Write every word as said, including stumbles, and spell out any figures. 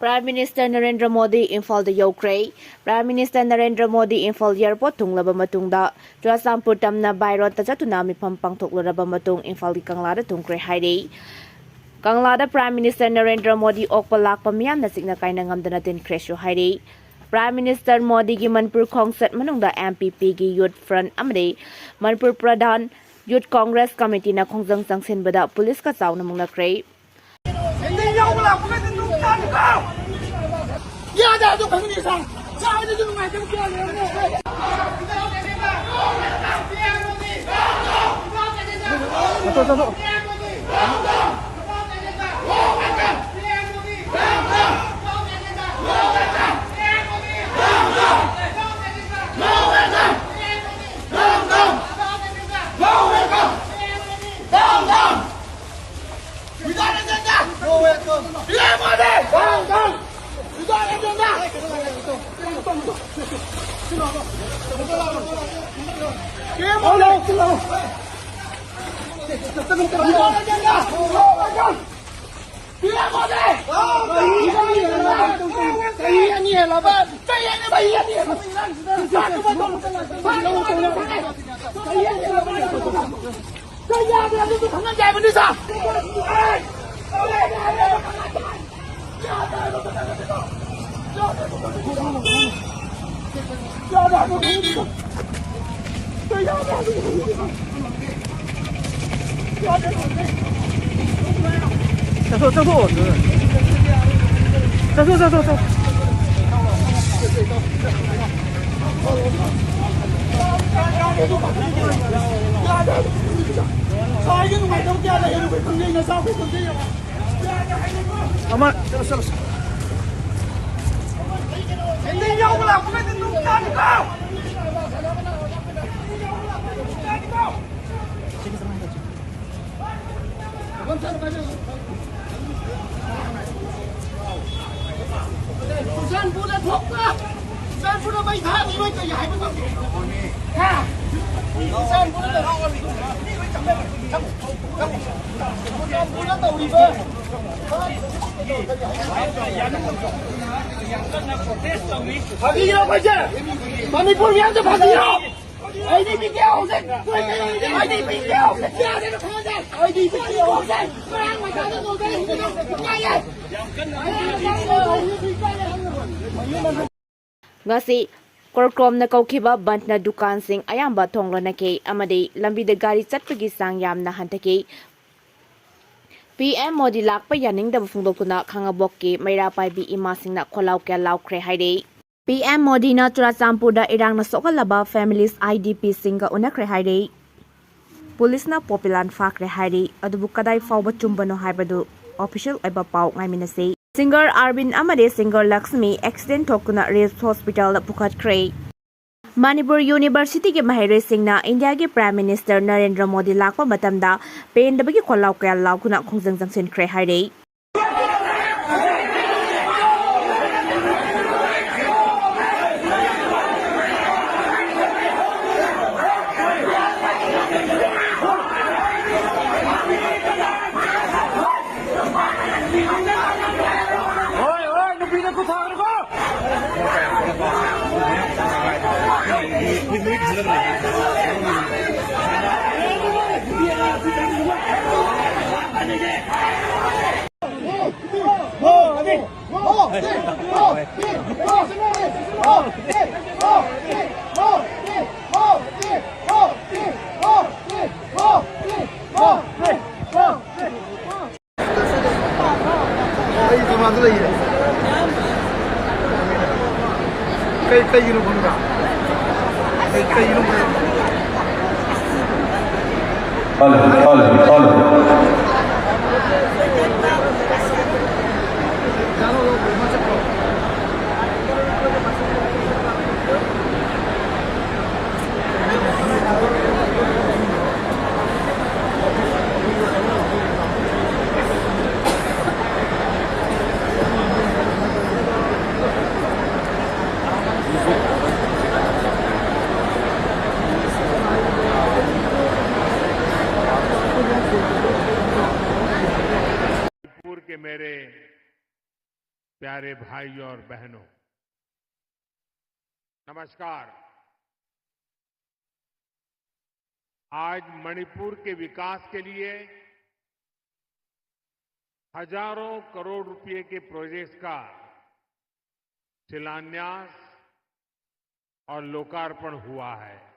Prime Minister Narendra Modi ꯏꯝꯐꯥꯜꯗ ꯌꯧꯈ꯭ꯔꯦ꯫ Prime Minister Narendra Modi Imphal airport ꯊꯨꯡꯂꯕ ꯃꯇꯨꯡꯗ ꯆꯨꯔꯆꯥꯟꯄꯨꯔ ꯇꯝꯅ by roadꯇ ꯆꯠꯇꯨꯅ ꯃꯤꯐꯝ ꯄꯥꯡꯊꯣꯛꯂꯨꯔꯕ ꯃꯇꯨꯡ ꯏꯝꯐꯥꯜꯒꯤ ꯀꯪꯂꯥꯗ ꯊꯨꯡꯈ꯭ꯔꯦ ꯍꯥꯏꯔꯤ꯫ ꯀꯪꯂꯥꯗ Prime Minister Narendra Modi ꯑꯣꯛꯄ ꯂꯥꯛꯄ ꯃꯤꯌꯥꯝꯅ ꯆꯤꯛꯅ ꯀꯥꯏꯅ ꯉꯝꯗꯅ ꯇꯤꯟꯈ꯭ꯔꯦꯁꯨ ꯍꯥꯏꯔꯤ꯫ Prime Minister ꯃꯣꯗꯤꯒꯤ ꯃꯅꯤꯄꯨꯔ ꯈꯣꯡꯆꯠ ꯃꯅꯨꯡꯗ M P Pꯒꯤ Youth Front ꯑꯃꯗꯤ ꯃꯅꯤꯄꯨꯔ ꯄ꯭ꯔꯙꯥꯟ Youth Congress Committeeꯅ ꯈꯣꯡꯖꯪ ꯆꯪꯁꯤꯟꯕꯗ ꯄꯨꯂꯤꯁꯀ ꯆꯥꯎꯅ ꯃꯨꯛꯅꯈ꯭ꯔꯦ꯫ ꯑꯃ, ꯆꯠꯂꯣ, ꯆꯠꯂꯣ, ꯆꯠꯂꯣ꯫ ꯆꯨꯔꯆꯥꯟꯄꯨꯔꯗ ꯊꯣꯛꯄ, ꯆꯨꯔꯆꯥꯟꯄꯨꯔꯗ ꯃꯩ ꯊꯥꯔꯗꯤ ꯅꯣꯏ ꯀꯔꯤ ꯍꯥꯏꯕ ꯉꯝꯒꯦ? ꯍꯥ? ꯆꯨꯔꯆꯥꯟꯄꯨꯔꯗ ꯐꯥꯒꯤꯔꯣ ꯑꯩꯈꯣꯏꯁꯦ? ꯃꯅꯤꯄꯨꯔ ꯃꯤꯌꯥꯝꯁꯦ ꯐꯥꯒꯤꯔꯣ? ꯑꯩꯗꯤ ꯕꯤ ꯀꯦ ꯍꯧꯖꯤꯛ, ꯑꯩꯗꯤ ꯕꯤ ꯀꯦ ꯍꯧꯖꯤꯛ, ꯑꯩꯗꯤ ꯕꯤ ꯀꯦ ꯍꯧꯖꯤꯛ ꯉꯔꯥꯡ ꯃꯆꯥꯗ ꯅꯣꯡꯃꯗ ꯍꯤꯡꯕꯗꯣ ꯉꯥꯏꯌꯦ꯫ ꯉꯁꯤ ꯀꯣꯔꯀ꯭ꯔꯣꯝꯅ ꯀꯧꯈꯤꯕ ꯕꯟꯗꯅ ꯗꯨꯀꯥꯟꯁꯤꯡ ꯑꯌꯥꯝꯕ ꯊꯣꯡ ꯂꯣꯟꯅꯈꯤ ꯑꯃꯗꯤ ꯂꯝꯕꯤꯗ ꯒꯥꯔꯤ ꯆꯠꯄꯒꯤ ꯆꯥꯡ ꯌꯥꯝꯅ ꯍꯟꯊꯈꯤ꯫ ꯄꯤ ꯑꯦꯝ ꯃꯣꯗꯤ ꯂꯥꯛꯄ ꯌꯥꯅꯤꯡꯗꯕ ꯐꯣꯡꯗꯣꯛꯇꯨꯅ ꯈꯥꯉꯕꯣꯛꯀꯤ ꯃꯩꯔꯥ ꯄꯥꯏꯕꯤ ꯏꯃꯥꯁꯤꯡꯅ ꯈꯣꯜꯂꯥꯎ ꯀꯌꯥ ꯂꯥꯎꯈ꯭ꯔꯦ ꯍꯥꯏꯔꯤ꯫ ꯄꯤ ꯑꯦꯝ ꯃꯣꯗꯤꯅ ꯆꯨꯔꯥꯆꯥꯟꯄꯨꯔꯗ ꯏꯔꯥꯡꯅ ꯁꯣꯛꯍꯜꯂꯕ ꯐꯦꯃꯤꯂꯤꯁ ꯑꯥꯏ ꯗꯤ ꯄꯤꯁꯤꯡꯒ ꯎꯅꯈ꯭ꯔꯦ ꯍꯥꯏꯔꯤ꯫ ꯄꯨꯂꯤꯁꯅ ꯄꯣꯄꯤꯂꯥꯟ ꯐꯥꯈ꯭ꯔꯦ ꯍꯥꯏꯔꯤ꯫ ꯑꯗꯨꯕꯨ ꯀꯗꯥꯏ ꯐꯥꯎꯕ ꯆꯨꯝꯕꯅꯣ ꯍꯥꯏꯕꯗꯨ ꯑꯣꯐꯤꯁꯤꯌꯦꯜ ꯑꯣꯏꯕ ꯄꯥꯎ ꯉꯥꯏꯃꯤꯟꯅꯁꯤ꯫ ꯁꯤꯡꯒꯔ ꯑꯥꯔꯕꯤꯟ ꯑꯃꯗꯤ ꯁꯤꯡꯒꯔ ꯂꯛꯁꯃꯤ ꯑꯦꯛꯁꯤꯗꯦꯟ ꯊꯣꯛꯇꯨꯅ ꯔꯤꯝꯁ ꯍꯣꯁꯄꯤꯇꯥꯜꯗ ꯄꯨꯈꯠꯈ꯭ꯔꯦ꯫ ꯃꯅꯤꯄꯨꯔ ꯌꯨꯅꯤꯚꯔꯁꯤꯇꯤꯒꯤ ꯃꯍꯩꯔꯣꯏꯁꯤꯡꯅ ꯏꯟꯗꯤꯌꯥꯒꯤ ꯄ꯭ꯔꯥꯏꯝ ꯃꯤꯅꯤꯁꯇꯔ ꯅꯔꯦꯟꯗ꯭ꯔ ꯃꯣꯗꯤ ꯂꯥꯛꯄ ꯃꯇꯝꯗ ꯄꯦꯟꯗꯕꯒꯤ ꯈꯣꯜꯂꯥꯎ ꯀꯌꯥ ꯂꯥꯎꯗꯨꯅ ꯈꯣꯡꯖꯪ ꯆꯪꯁꯤꯟꯈ꯭ꯔꯦ ꯍꯥꯏꯔꯤ꯫ ꯍꯣꯏ, ꯍꯣꯏ, ꯅꯨꯄꯤꯗ ꯈꯨꯠ ꯊꯥꯒꯅꯨꯀꯣ꯫ ꯑꯩ ꯊꯣꯡꯒꯥꯟꯗ ꯂꯩꯌꯦ꯫ ꯀꯩ, ꯀꯩꯒꯤꯅꯣ ꯈꯪꯕ꯭ꯔꯥ? ꯀꯩ, ꯀꯩꯒꯤꯅꯣ ꯈꯪꯕ꯭ꯔꯥ? Hello, hello, hello. मेरे प्यारे भाइयों और बहनों, नमस्कार। आज मणिपुर के विकास के लिए हजारों करोड़ रुपए के प्रोजेक्ट्स का शिलान्यास और लोकार्पण हुआ है।